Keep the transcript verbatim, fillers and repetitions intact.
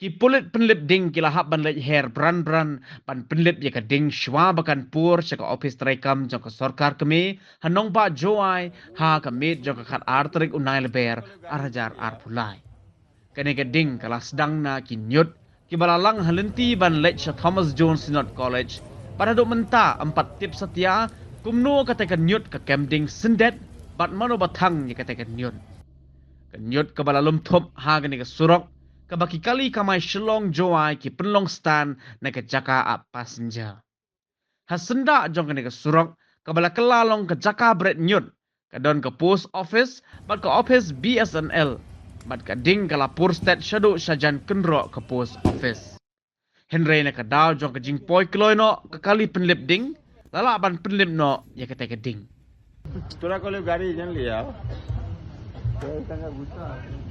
Ki pulit pynlip ding ki la hap ban leit her bran bran ban pynlip ïa ka ding shwa ba kan pur sha ka ophis treikam jong ka sorkar kmie ha nongbah Jowai ha ka miet jong ka khat ar tarik u Nailaber ar hajar arphew lai. Kane ka ding ka la sdang na ki ñiut ki ba la lang ha lynti ban leit sha Thomas Jones Synod College. Bad haduh mynta ym pat tip satia kumno kata ka ñiut ka kem ding syndet bad mano ba thang ïa kata ka ñiut. Ka ñiut ka ba la lum thup ha kane ka surok ka ba ki kali kamai Shillong Jowai ki pynlong stand na ka jaka ap passenger. Ha syndah jong kane ka surok ka ba la kylla long ka jaka bret ñiut ka don ka post office bad ka office B S N L. Bad ka ding ka la pur stet shaduh shajan kynroh ka post office. Hynrei na ka daw jong ka jingpoi kloi noh ka kali pynlip ding la lah ban pynlip noh ïa kata ka ding. Tura ko le gari jan liya. Saya sangat buta.